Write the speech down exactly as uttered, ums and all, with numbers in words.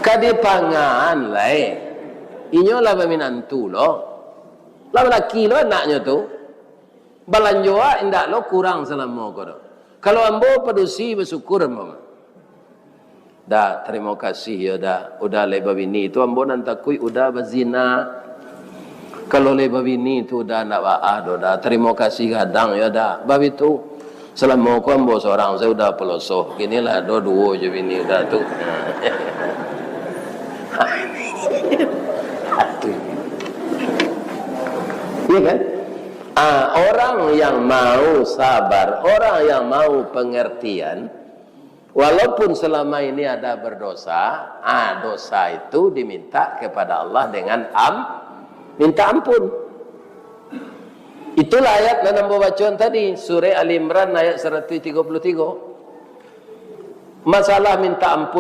Ka dipangan lai. Inyo lah baminantu lo. Lah balaki lo anaknyo tu. Balanjo awak indak lo kurang salamo ko do. Kalau ambo padusi, basyukur ambo mah. Da, tarimo kasih yo Da. Uda lai babini tu ambo nan takuik Uda bazina. Kalau lai babini tu Uda ndak baa do Da. Tarimo kasih gadang yo Da. Babitu. Salamo ko ambo sorang sajo Uda paloso. Kini lah ado duo jo bini Uda tu. Iya kan? Ah, orang yang mau sabar, orang yang mau pengertian, walaupun selama ini ada berdosa, ah, dosa itu diminta kepada Allah dengan am-, minta ampun. Itulah ayat nan ambo bacoan tadi, surah Ali Imran ayat seratus tiga puluh tiga. Masalah minta ampun